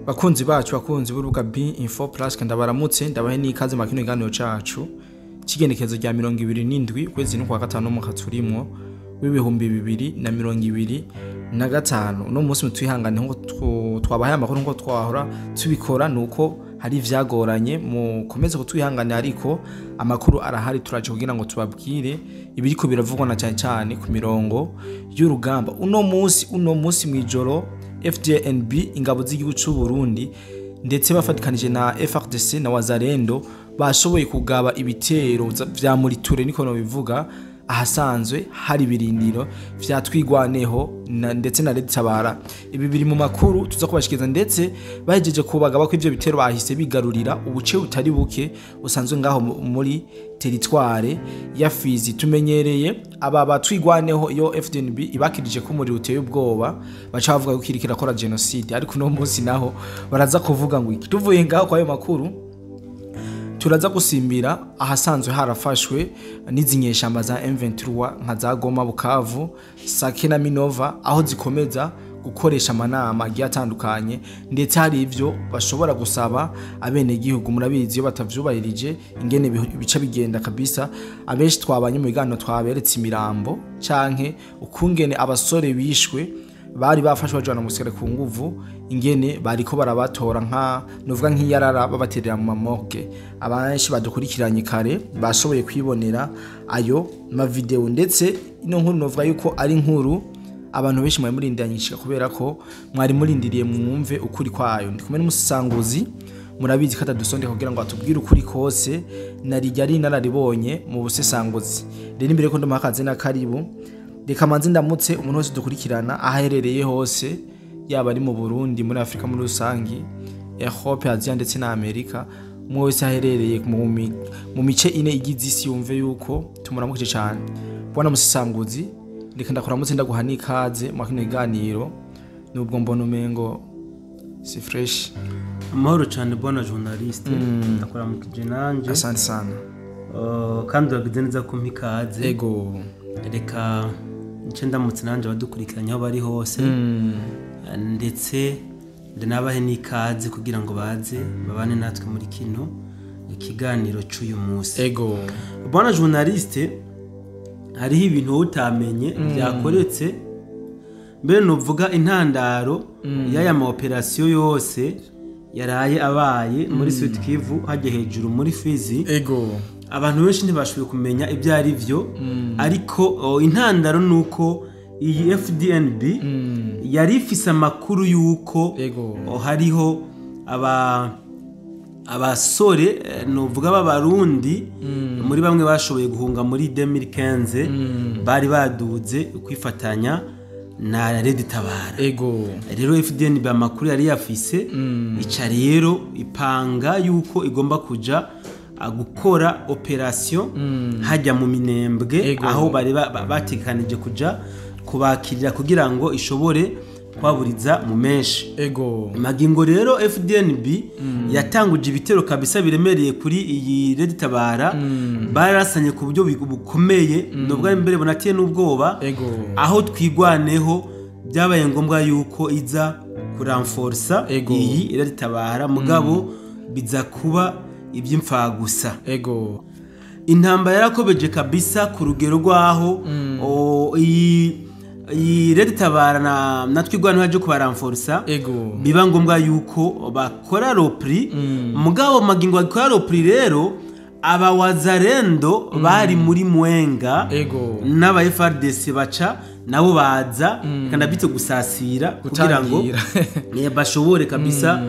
Bakunzi bacu, bakunzi b'urubuga B Info Plus, ndabaramutse, ndabahe n'ikaze mu kino kiganiro cacu c'igenekerezo rya 27 ukwezi n'ukwa gatanu umwaka turimwo w'2025. Uno munsi mutwihangane nkuko twabahaye amakuru, nkuko twahora tubikora, nuko hari ivyagoranye, mukomeze kutwihangana, ariko amakuru arahari. Turaje kugira ngo tubabwire ibiriko biravugwa na cyane cyane ku mirongo y'urugamba. Uno munsi mw'ijoro, FDNB, ingabo z'igihugu c'u Burundi, ndetse bafatikanije na FARDC na Wazalendo, bashoboye kugaba ibitero vya muriture, niko no bivuga, ahasanzwe hari ibirindiro vya Twigwaneho ndetse na Red Tabara. Ibi biri mu makuru tuza kubashikiriza. Ndetse bahejeje kubagaba ko ivyo bitero, bahise bigarurira ubuce butari buke busanzwe ngaho muri territoire ya Fizi. Tumenyereye aba batwigwaneho, iyo FDNB ibakirije ko umuriro uteye ubwoba, baca bavuga ko kiriko kirakora genocide, ariko uno munsi naho baraza kuvuga ngo iki. Tuvuye ngaho kwa ayo makuru, turaza gusimbira ahasanzwe harafashwe n'izi nyeshamba za M23 nka za Goma, Bukavu, Sake na Minova, aho zikomeza gukoresha amanama agiye atandukanye, ndetse hari ivyo bashobora gusaba abenegihugu. Murabizi, iyo batavyubahirije ingene bica bigenda kabisa. Abenshi twabanye mu biganiro, twaberetse imirambo canke ukungene abasore bishwe bari bafashwe bajana mu gisirikare ku nguvu, ingene bariko barabatora nka nuvuga nk'iyarara, babaterera mu ma morgue. Abenshi badukurikiranye kare bashoboye kwibonera ayo ma vidéo. Ndetse ino nkuru novuga yuko ari inkuru abantu benshi mwari murindiranye, kubera ko mwari murindiriye mwumve ukuri kwayo. Ndi kumwe n'umusanguzi, murabizi ko atadusonde kugira ngo atubwire ukuri kose, narijya ari inararibonye mu busesanguzi. Rero imbere ko ndamuha akaze na karibu, reka manze ndamutse umuntu wese dukurikirana aho aherereye hose, yaba ari mu Burundi, muri Afrika muri rusangi, Europe, Asia ndetse na Amerika. Umwe wese aherereye mu mice ine igize isi yumve yuko tumuramukije cyane. Bwana Musisanguzi, reka ndakuramutse, ndaguha n'ikaze mu kino kiganiro, nubwo mbona umengo si fresh. Amahoro cyane, bwana journaliste, ndakuramukije nanje. Asante sana. Kandi uragize neza kumpa ikaze. Ego. Reka nce ndamutse nanje abadukurikiranye aho bari hose, ndetse ndanabahe n'ikaze kugira ngo baze babane natwe muri kino ikiganiro c'uyu munsi. Ego. Bwana journaliste, hariho ibintu wowe utamenye byakoretse mbere, nuvuga intandaro y'aya ma opération yose yaraye abaye muri Sud Kivu, hajya hejuru muri Fizi. Ego. Abantu benshi ntibashoboye kumenya ibyo ari byo, ariko intandaro ni uko iyi FDNB yari ifise amakuru y'uko hariho abasore, nuvuga b'Abarundi, muri bamwe bashoboye guhunga muri 2015, bari baduze kwifatanya na Red Tabara. Rero FDNB amakuru yari yafise, ica rero ipanga yuko igomba kuja gukora opération hajya mu Minembwe, aho bari batekanije kuja kubakirira kugira ngo ishobore kwaburiza mu menshi. Magingo rero FDNB yatanguje ibitero kabisa biremereye kuri iyi Red Tabara. Barasanye ku buryo bukomeye, nubwo ari mbere bunatiye n'ubwoba. Aho Twigwaneho byabaye ngombwa yuko iza kuramforsa iyi Red Tabara, mugabo biza kuba iby'imfagusa. Intambara yarakobeje kabisa ku rugero rwaho iyi Red Tabara na Twigwaneho yaje kubaramforsa, biba ngombwa yuko bakora repli. Mugabo magingo bakora repli rero, aba Wazalendo bari muri Mwenga n'aba FARDC baca nabo baza kandi bite gusasira kugira ngo Gutangira. Bashobore kabisa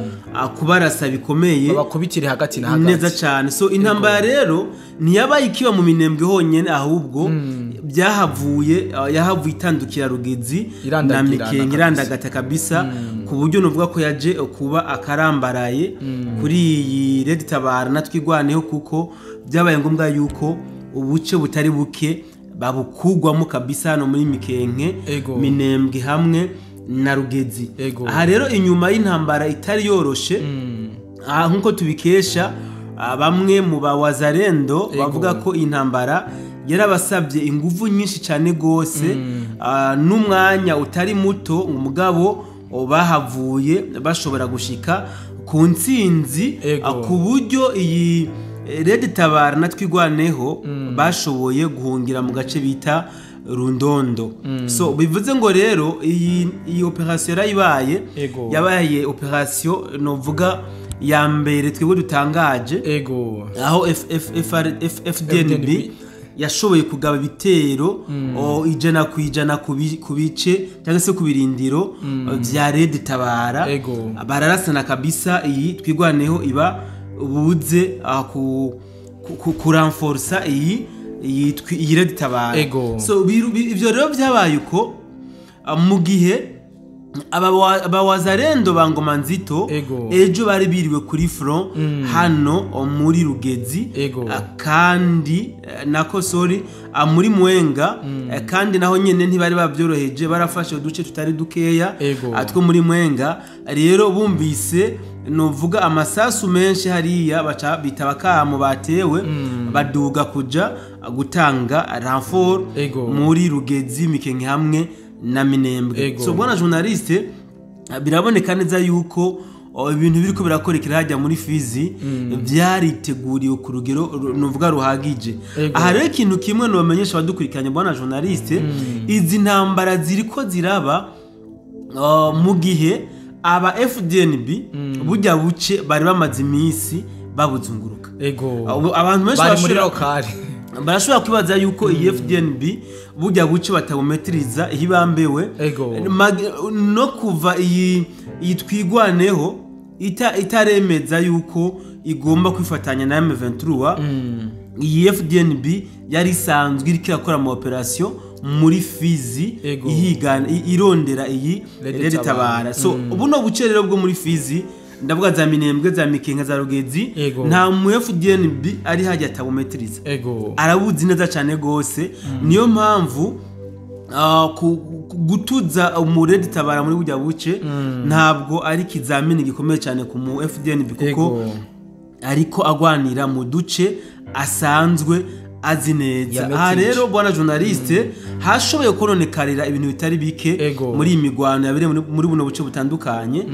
kubarasa bikomeye. Babakubitire hagati na hagati. Neza cyane. So intambara rero ntiyabaye ikiba mu Minembwe honyene, ahubwo byahavuye yahavuye itandukira Rugezi na Irandagirana Mikenke, kabisa. irandagata kabisa, ku buryo nuvuga ko yaje kuba akarambaraye kuri iyi Red Tabara na Twigwaneho, kuko byabaye ngombwa yuko ubuce butari buke babukugwamo kabisa hano muri Mikenke, Minembwe hamwe na Rugezi. Aha rero, inyuma y'intambara itari yoroshe, aha nkuko tubikesha bamwe mu bawazarendo bavuga ko intambara yarabasabye ingufu nyinshi cyane gose, n'umwanya utari muto, umugabo bahavuye bashobora gushika ku ntsinzi, ku buryo iyi Red Tabara na Twigwaneho bashoboye guhungira mu gace bita Rundondo. So bivuze ngo rero iyi operation yarayibaye, yabaye operation novuga ya mbere twebwe dutangaje, aho FDNB yashoboye kugaba ibitero 100% ku bice cyangwa se ku birindiro vya Red Tabara. Bararasana kabisa, iyi Twigwaneho iba buze kuranforsa iyi Red Tabara. So ivyo rero byabaye uko mu gihe abawazarendo ba Ngoma Nzito ejo bari biriwe kuri front hano muri Rugezi, kandi nako sorry muri Mwenga, kandi naho nyene ntibari babyoroheje, barafashe uduce tutari dukeya atwo muri Mwenga. Rero bumvise novuga amasasu menshi hariya baca bitaba kamo batewe, baduga kuja gutanga renfort muri Rugezi, Mikenke hamwe na Minembwe. So bwana journaliste, biraboneka neza yuko ibintu biriko birakorekera hajya muri Fizi byariteguriwe ku rugero nuvuga ruhagije. Aha rero ikintu kimwe nobamenyesha abadukurikiranye bwana journaliste, izi ntambara ziriko ziraba mu gihe aba FDNB burya buce bari bamaze iminsi babuzunguruka. Abantu benshi bari muri lokale barashobora kwibaza yuko iyi FDNB burya buce batabumetiriza ihibambewe no kuva iyi Twigwaneho itaremeza yuko igomba kwifatanya na M23. Iyi FDNB yari isanzwe iriko irakora mu operation muri Fizi ihigana irondera iyi Red Tabara. So buno buce rero bwo muri Fizi, ndavuga za Minembwe, za Mikenke, za Rugezi, nta mu FDNB ari hajya atabumetiriza, arabuzi neza cyane gose. Niyo mpamvu gutuza mu Red Tabara muri burya buce ntabwo ari kizamini gikomeye cyane ku mu FDNB, kuko ariko agwanira mu duce asanzwe azi neza. Aha rero bwana journaliste, hashoboye kononekarira ibintu bitari bike muri iyi migwano yabereye muri buno buce butandukanye.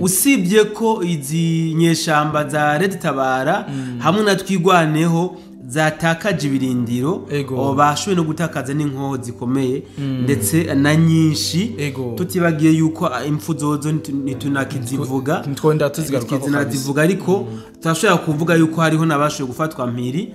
Usibye ko izi nyeshamba za Red Tabara hamwe na Twigwaneho zatakaje ibirindiro, bashoboye no gutakaza n'inkoho zikomeye ndetse na nyinshi, tutibagiye yuko impfu zozo ntitunakizivuga, tuzivuga, ariko turashobora kuvuga yuko hariho nabashoboye gufatwa mpiri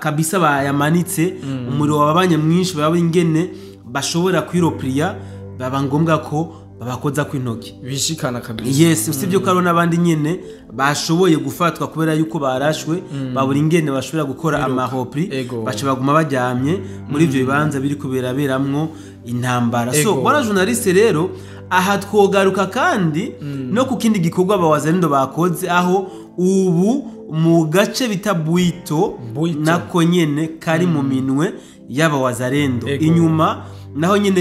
kabisa, bayamanitse umuriro wababanye mwinshi, baba ingene bashobora kwiropriya, baba ngombwa ko babakoza kwintoki bishikana kabisa. Yes, usibye ko hariho n'abandi nyene bashoboye gufatwa kubera yuko barashwe, babura ingene bashobora gukora amahopri, baca baguma bajyamye muri ivyo bibanza biri kuberaberamwo intambara. So bwana journaliste rero, aha twogaruka kandi no ku kindi gikorwa abawazarendo bakoze, aho ubu mu gace bita Bwito nako nyene kari mu minwe y'abawazarendo. Inyuma naho nyene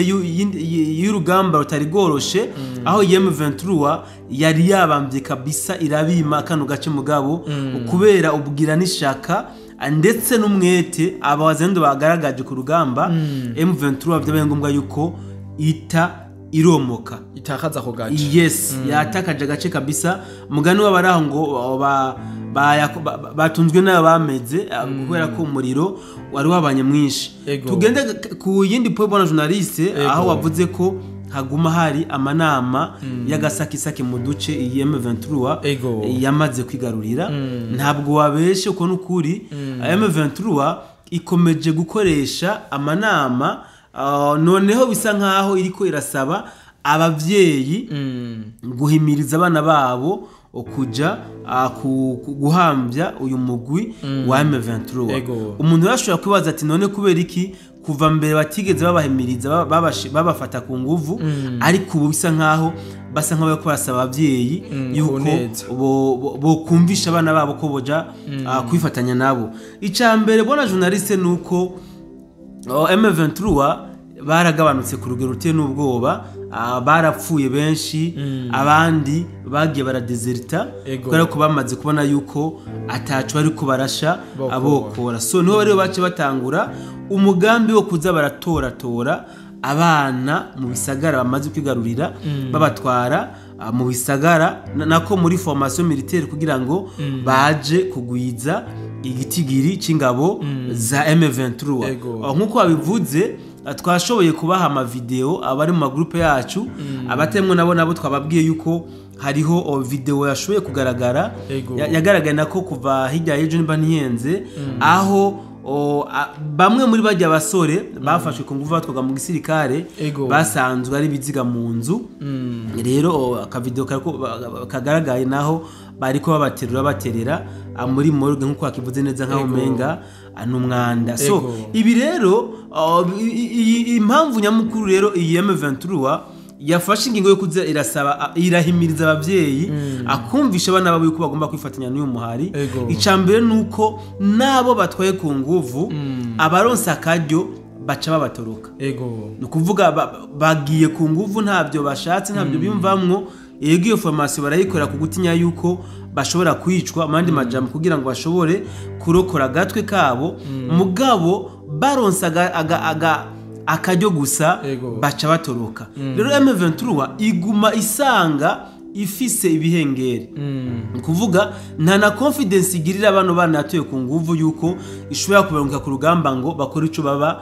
y'urugamba rutari goroshe, aho M23 yari yabambye kabisa irabima kano gace mugabo, kubera ubwira n'ishaka ndetse n'umwete abawazarendo bagaragaje ku rugamba, M23 byabaye ngombwa yuko ita iromoka, itakaza ko gace. Yes, yatakaje gace kabisa. Mugani w'abaraho ngo batunzwe n'abameze kubera ko umuriro wari wabanye mwinshi. Tugende ku yindi point bwana journaliste, aho wavuze ko haguma hari amanama y'agasakisaki mu duce iyi M23 yamaze kwigarurira. Ntabwo wabeshe uko n'ukuri, M23 ikomeje gukoresha amanama, noneho bisa nkaho iriko irasaba abavyeyi guhimiriza abana babo okuja guhambya uyu mugwi wa M23. Umuntu yashobora kwibaza ati none kubera iki kuva mbere batigeze babahimiriza, babafata ku nguvu, ariko ubu bisa nkaho basa nkaho bariko barasaba abavyeyi yuko bokumvisha abana babo ko boja kwifatanya nabo. Ica mbere bwana journaliste nuko M23 baragabanutse ku rugero ruteye n'ubwoba, barapfuye benshi, abandi bagiye baradezerta kubera ko bamaze kubona yuko atacu ariko barasha abokora. So niho rero bace batangura umugambi wo kuza baratoratora abana mu bisagara bamaze kwigarurira, babatwara mu bisagara nako muri formation militaire kugira ngo baje kugwiza igitigiri c'ingabo za M23. Nkuko babivuze, twashoboye kubaha ama video abari mu magroupe yacu, abatemwe nabo twababwiye yuko hariho video yashoboye kugaragara, yagaragaye nako kuva hirya y'ejo nimba ntihenze, aho bamwe muri bajya basore bafashwe ku nguvu batwaga mu gisirikare basanzwe ari biziga mu nzu. Rero akavideo kagaragaye naho bariko babaterura baterera muri morgue nkuko akivuze neza nkaho umenga n'umwanda. So ibi rero impamvu nyamukuru rero iyi M23 yafashe ingingo yo kuza irasaba, irahimiriza abavyeyi akumvisha abana babo yuko bagomba kwifatanya n'uyu muhari. Icambere nuko nabo batwaye ku nguvu abaronsa akaryo baca babatoroka. Nukuvuga bagiye ku nguvu ntabyo bashatse, ntabyo bimvamwo. Yego iyo formation barayikora kugutinya yuko bashobora kwicwa amandi majambo kugira ngo bashobore kurokora gatwe kabo, mugabo baronsa akaryo gusa baca batoroka. Rero M23 iguma isanga ifise ibihengeri. Kuvuga nta na confidence igirira abantu bana yatuye ku nguvu yuko ishobora kubaronka ku rugamba ngo bakore ico baba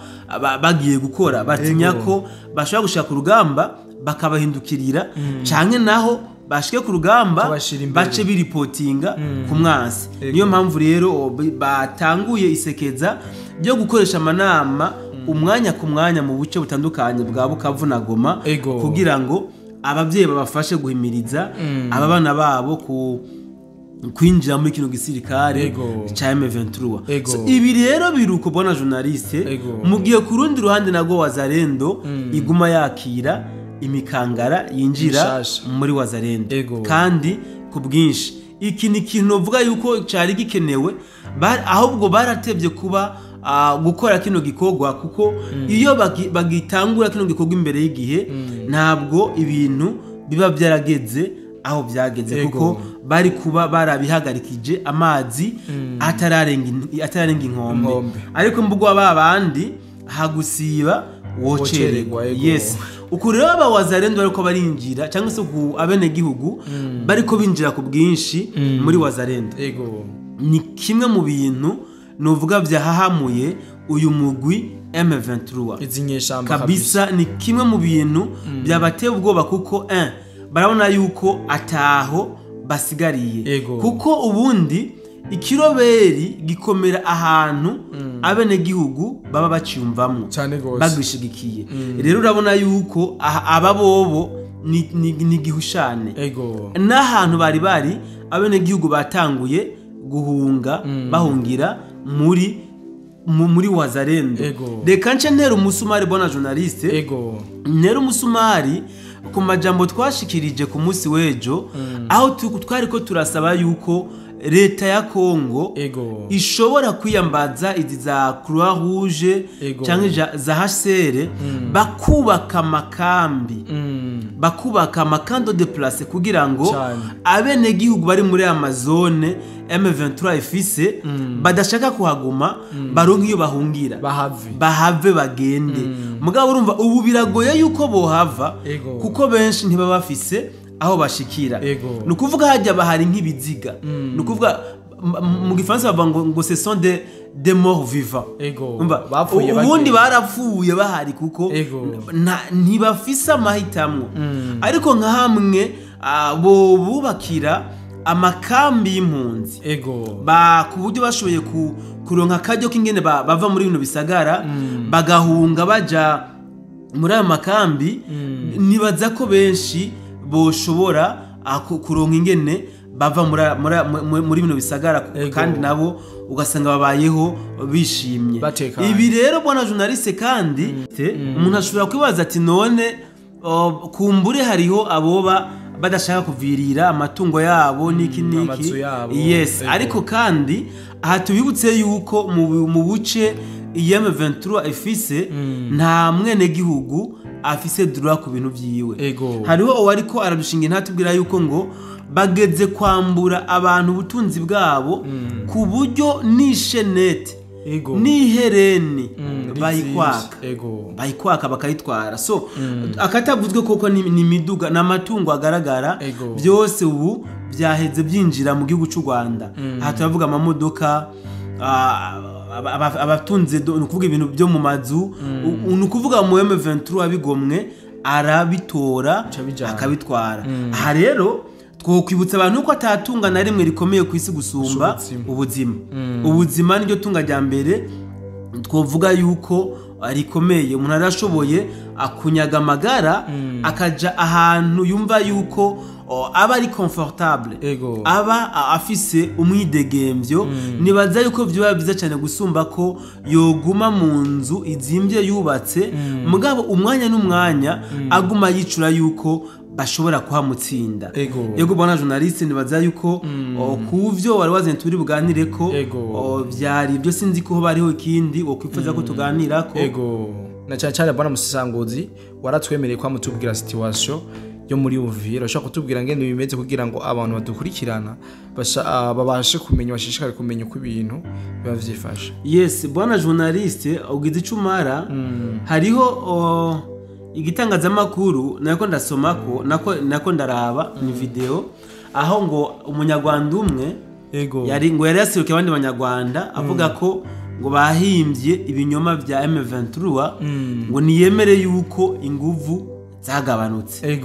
bagiye gukora, batinya ko bashobora gushaka ku rugamba bakabahindukirira, canke naho bashike ku rugamba bace biripotinga ku mwansi. Niyo mpamvu rero batanguye isekeza ryo gukoresha amanama umwanya ku mwanya mu buce butandukanye bwa Bukavu na Goma, kugira ngo abavyeyi babafashe guhimiriza aba bana babo kwinjira muri kino gisirikare ca M23. So, ibi rero biruko bona journaliste, mu gihe ku rundi ruhande nago Wazalendo iguma yakira imikangara yinjira muri Wazalendo kandi ku bwinshi. Iki ni kintu uvuga yuko cari gikenewe, ahubwo baratevye kuba gukora kino gikorwa, kuko iyo bagitangura kino gikorwa imbere y'igihe ntabwo ibintu biba byarageze aho byageze, kuko bari kuba barabihagarikije amazi atararenga inkombe. Ariko mbugwa babandi hagusiba wocererwa. Yes, uku rero aba Wazalendo bariko barinjira cyangwa se ku abene gihugu bariko binjira ku bwinshi muri Wazalendo. Ni kimwe mu bintu nuvuga byahahamuye uyu mugwi M23 izinyeshamba kabisa. Ni kimwe mu bintu byabateye ubwoba, kuko barabona yuko ataho basigariye, kuko ubundi ikiroberi gikomera ahantu abene gihugu baba baciyumvamwo bagwishigikiye. Rero urabona yuko aba bobo ni gihushane n'ahantu bari abene gihugu batanguye guhunga bahungira muri Wazalendo. Reka nce ntera umusumari bona journaliste, ntera umusumari ku majambo twashikirije ku munsi w'ejo, aho twariko turasaba yuko leta ya Kongo ishobora kwiyambaza izi za Croix Rouge cyangwa za HCR, bakubaka amakambi, bakubaka amakando de place kugira ngo abene gihugu bari muri Amazone M23 ifise badashaka kuhaguma baronke iyo bahungira, bahave bagende. Mugabo urumva ubu biragoye yuko bohava, kuko benshi ntibaba bafise aho bashikira. Nukuvuga hajya bahari nk'ibiziga. Nukuvuga mu gifaransa bavuga ngo ce sont des morts vivants. Ubundi barapfuye bahari kuko ntibafise amahitamwo. Ariko nka hamwe bo bubakira amakambi y'impunzi ku buryo bashoboye kuronka akaryo k'ingene bava muri bino bisagara bagahunga baja muri ayo makambi, nibaza ko benshi boshobora kuronka ingene bava muri bino bisagara, kandi nabo ugasanga babayeho bishimye. Ibi rero bwana journaliste, kandi umuntu ashobora kwibaza ati none kumbure hariho aboba badashaka kuvirira amatungo yabo niki niki. Yes, ariko kandi aha tubibutse yuko mu buce M23 ifise nta mwene gihugu afise droit ku bintu vyiwe. Hariho uwariko aradushinga ntatubwira yuko ngo bageze kwambura abantu ubutunzi bwabo ku buryo nishenete N'ihereni bayikwaka. Bayikwaka bakayitwara. So akatavuzwe koko ni imiduga n'amatungo agaragara byose ubu byaheze byinjira mu gihugu cy'u Rwanda. Aha turavuga amamodoka, abatunze, ni ukuvuga ibintu byo mu mazu, ni ukuvuga mu M23 abigomwe arabitora akabitwara. Aha rero twokwibutsa abantu ko atatunga na rimwe rikomeye ku isi gusumba ubuzima. Ubuzima niryo tunga rya mbere twovuga yuko rikomeye. Umuntu arashoboye akunyaga amagara akaja ahantu yumva yuko aba ari comfortable, aba afise umwidegemvyo. Nibaza yuko vyoba byiza cyane gusumba ko yoguma mu nzu izimbye yubatse, mugabo umwanya n'umwanya aguma yicura yuko bashobora kuhamutsinda. Ego bwana journaliste, nibaza yuko kuvyo wari wazanye turi buganire ko vyari byo, sinzi ko bariho ikindi wokwifuza ko tuganirako. Ego na cyane cyane bwana Musanguzi waratwemereye kwa mutubwira situation yo muri Uvira, ushaka kutubwira ngene bimeze kugira ngo abantu badukurikirana babashe kumenya, bashishikare kumenya uko ibintu biba vyifashe. Yes bwana journaliste, ugize icumara hariho igitangazamakuru nako ndasomako nako ndaraba ni video aho ngo umunyarwanda umwe yari ngo yari yasirukiye abandi banyarwanda avuga ko ngo bahimbye ibinyoma bya M23 ngo niyemere yuko inguvu zagabanutse.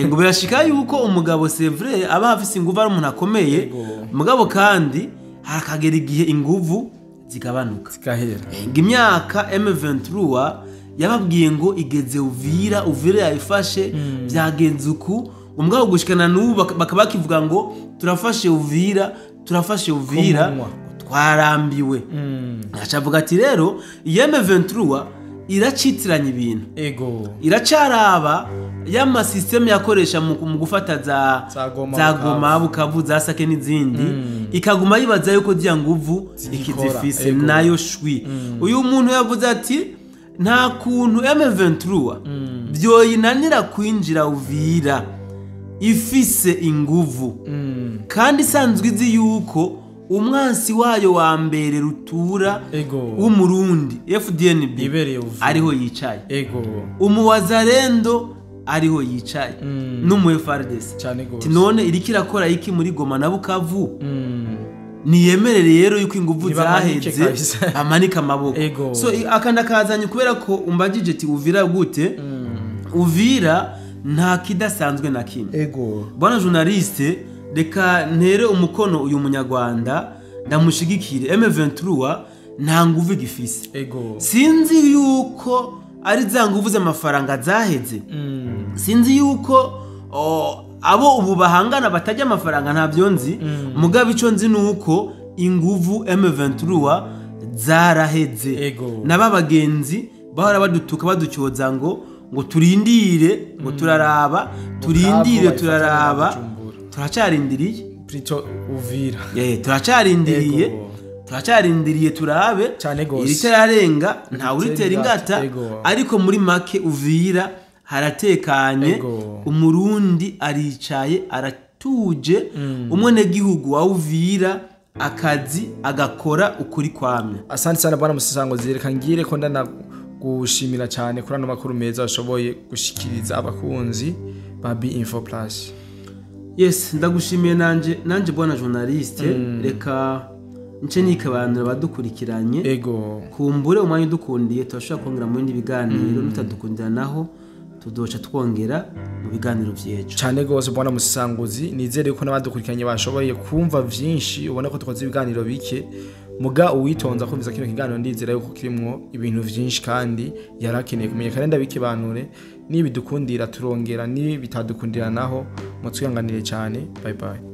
Ngo birashika yuko umugabo c'est vrai aba afise inguvu ari umuntu akomeye, mugabo kandi harakagera igihe inguvu zigabanuka zigahera. Ngo imyaka M23 yababwiye ngo igeze Uvira, Uvira yayifashe byagenze uku, umugabo gushikana n'ubu bakaba bakivuga ngo turafashe Uvira, turafashe Uvira, twarambiwe. Acavuga ati rero M23 iracitiranya ibintu. Iracaraba yama system yakoresha mu gufata za Goma, Bukavu, za Sake n'izindi, ikaguma yibaza yuko zya nguvu ikizifise nayo shwi. Uyu muntu yavuze ati nta kuntu M23 byoyinanira kwinjira Uvira ifise inguvu kandi isanzwe izi yuko umwansi wayo wa mbere rutura w'umurundi FDNB ariho yicaye, umuwazarendo ariho yicaye n'umu FARDC. None iriko irakora iki muri Goma na Bukavu? Niyemerere rero yuko inguvu zaheze amanika amaboko. So akanda kazanye kubera ko umbajije ati Uvira gute? Uvira nta kidasanzwe na kimwe. Bwana journaliste, reka ntere umukono uyu munyarwanda ndamushigikire. M23 nta nguvu gifise. Sinzi yuko ari za nguvu z'amafaranga zaheze, sinzi yuko abo ubu bahangana batajya amafaranga, ntabyo nzi. Mugabo ico nzi nuko inguvu M23 zaraheze. Naba bagenzi bahora badutuka baducyoza ngo turindire, ngo turaraba, turindire turaraba, turacarindiriye plutôt Uvira. Turacarindiriye, turacarindiriye turabe iriterarenga nta uritera ingata, ariko muri make Uvira haratekanye, umurundi aricaye aratuje, umwenegihugu wa Uvira akazi agakora ukuri kwamye. Asante sana bwana Musanguzi, reka ngire ko ndana gushimira cyane kuri ano makuru meza ashoboye gushikiriza abakunzi ba B Info Plus. Yes, ndagushimiye nanje bwana journaliste. Reka nce nikabanura badukurikiranye. Kumbure umwanya udukundiye turashobora kongera mu bindi biganiro, nutadukundira naho tudoca twongera mu biganiro vyejo. Cyane gose bwana Musanguzi, nizere ko n'abadukurikiranye bashoboye kumva vyinshi, ubona ko twakoze ibiganiro bike, muga uwitonza kumviza kino kiganiro ndizera yuko kirimwo ibintu vyinshi kandi yarakeneye kumenya. Kandi ndabikibanure nibidukundira turongera, nibitadukundira naho mutwihanganire cyane. Bye bye.